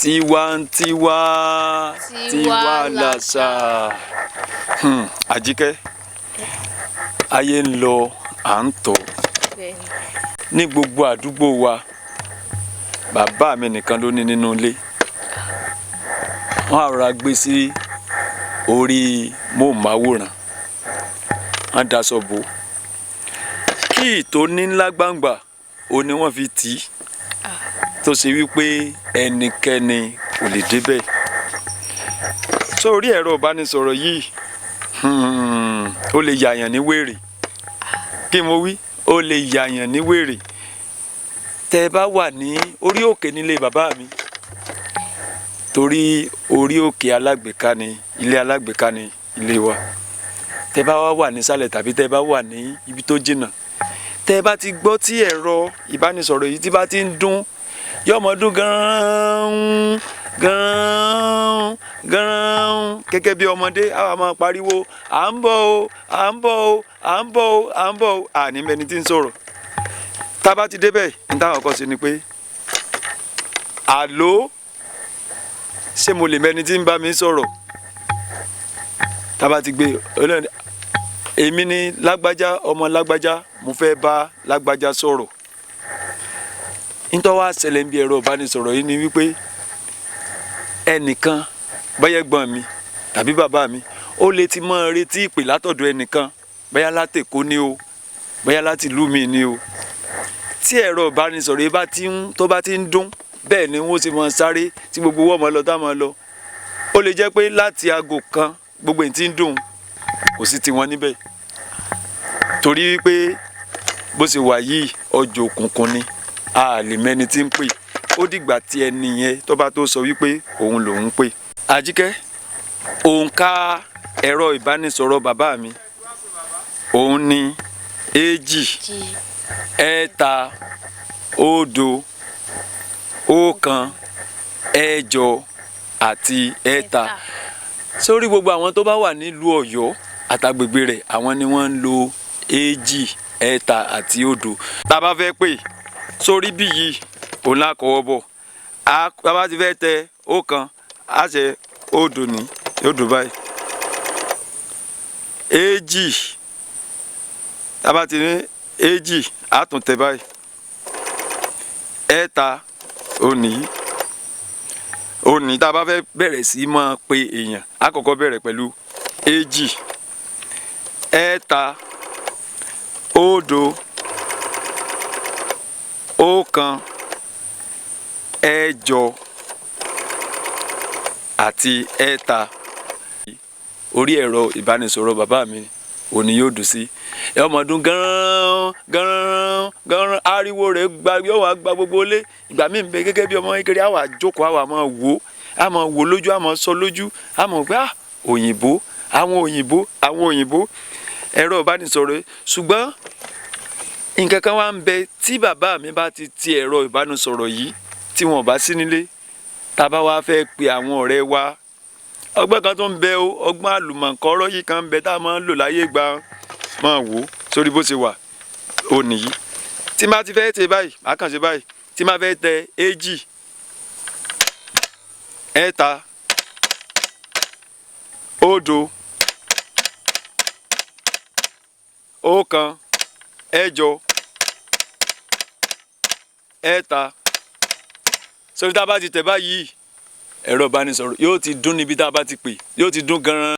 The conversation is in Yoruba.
Tiwantiwa, Tiwa làṣà. Àjíkẹ́, ayé ń lọ, à ń tọ̀. Bẹ́ẹ̀ni. Ní gbogbo àdúgbò wa, bàbá mi nìkan ló ní nínú ilé. Wọ́n á rọra gbé sí orí móhùnmáwòrán, wọ́n daṣọ bò ó. Kí ìtò ní ńlá gbangba ó ní wọ́n fi tì í, tó ṣe wípé ẹnikẹ́ni kò lè débẹ̀. Sórí ẹ̀rọ ìbánisọ̀rọ̀ yìí, ó lè yàyàn ní wèrè. Kí mo wí? Ó lè yàyàn ní wèrè. Tẹ́ ẹ bá wà ní orí òkè nílé bàbá mi, torí orí òkè alágbèéká ni ilé, alágbèéká ni ilé wa. Tẹ́ bá wá wà nísàlẹ̀ tàbí tẹ́ bá wà ní ibi tó jìnnà, tẹ́ bá ti gbọ́ tí ẹ̀rọ ìbánisọ̀rọ̀ yìí tí bá ti ń dún, yóò máa dún gan-an gan-an gan-an gẹ́gẹ́ bí ọmọdé. Àwa máa pariwo, "À ń bọ̀ o, à ń bọ̀ o, à ń bọ̀ o, à ń bọ̀ o." Àní mẹni tí ń sọ̀rọ̀. Tá a bá ti débẹ̀, ní táwọn kọ́ sí ni pé, "Àló, ṣé mo lè mẹni tí ń bá mi sọ̀rọ̀?" Tá a bá ti gbé olóyún, "Èmi ni lágbájá, ọmọ lágbájá, mo fẹ́ bá lágbájá sọ̀rọ̀." Nítorí wàá ṣẹlẹ̀ níbi ẹ̀rọ ìbánisọ̀rọ̀ yìí ni wípé ẹnìkan, bóyá ẹ̀gbọ́n mi tàbí bàbá mi, ó lè ti máa retí ìpè látọ̀dọ̀ ẹnìkan, bóyá látÈkó ni o, bóyá láti ìlú mi ni o. Tí ẹ̀rọ ìbánisọ̀rọ̀ yìí bá ti ń tó bá ti ń dún, bẹ́ẹ̀ ni wọ́n ti máa sáré tí gbogbo wọ́n máa lọ tá máa lọ. Ó lè jẹ́ pé láti aago 1 gbogbo èyí tí ń dùn kò sí tiwọn níbẹ̀, torí wípé bó ṣe wà yìí, ọjọ́ òkùnkùn ni, a lè mẹ́ni tí ń pè. Ó dìgbà tí ẹni yẹn tó bá tó sọ wípé òun lòún pè. Àjíkẹ́, òǹkà ẹ̀rọ ìbánisọ̀rọ̀ bàbá mi òun ni 2, Jí. 3, 0, 1, 8 àti 3. Sórí gbogbo àwọn tó bá wà nílùú Ọ̀yọ́ àtàgbègbè rẹ̀, àwọn ni wọ́n ń lo 2, 3 àti 0. Tá a bá fẹ́ pè sórí bí yìí, òun là kọ́wọ́ bọ̀. Tá a bá ti fẹ́ tẹ 1, á ṣe 0 ní yóò dùn báyìí. 2, tá a bá ti ní 2, á tún tẹ báyìí. 3 òní òní. Tá a bá fẹ́ bẹ̀rẹ̀ sí máa pe èèyàn, á kọ́kọ́ bẹ̀rẹ̀ pẹ̀lú 2, 3, 0, 1, 8 àti 3. Orí ẹ̀rọ ìbánisọ̀rọ̀ bàbá mi òní yóò dùn sí ẹ, ọmọ ọdún gan-an gan-an gan-an, ariwo rẹ̀ gba yóò wá gba gbogbo ilé. Ìgbà míì ń bẹ, gẹ́gẹ́ bí ọmọ kékeré, á wà jókòó, á wà máa wò, á máa wò lójú, á máa sọ lójú, á máa gbé, "Ah, òyìnbó, àwọn òyìnbó, àwọn òyìnbó, ẹ̀rọ ìbánisọ̀rọ̀." Ṣùgbọ́n nǹkan kan wá ń bẹ. Tí bàbá mi bá ti ti ẹ̀rọ ìbánisọ̀rọ̀ yìí, tí wọn ò bá sí nílé, tá a bá wá fẹ́ pe àwọn ọ̀rẹ́ wa, ọgbọ́n kan tó ń bẹ o, ọgbọ́n àlùmọ̀kọ́rọ́ yìí kan ń bẹ tá a máa ń lò láyé gba. Máa wò ó sórí bó ṣe wà ó nìyí. Tí má ti fẹ́ ṣe báyìí, má kàn ṣe báyìí. Tí má fẹ́ tẹ 2, 3, 0, 1, 8, 3 sórí, tá a bá ti tẹ̀ báyìí, ẹ̀rọ ìbánisọ̀rọ̀ yóò ti dún níbi tá a bá ti pè, yóò ti dún gan-an.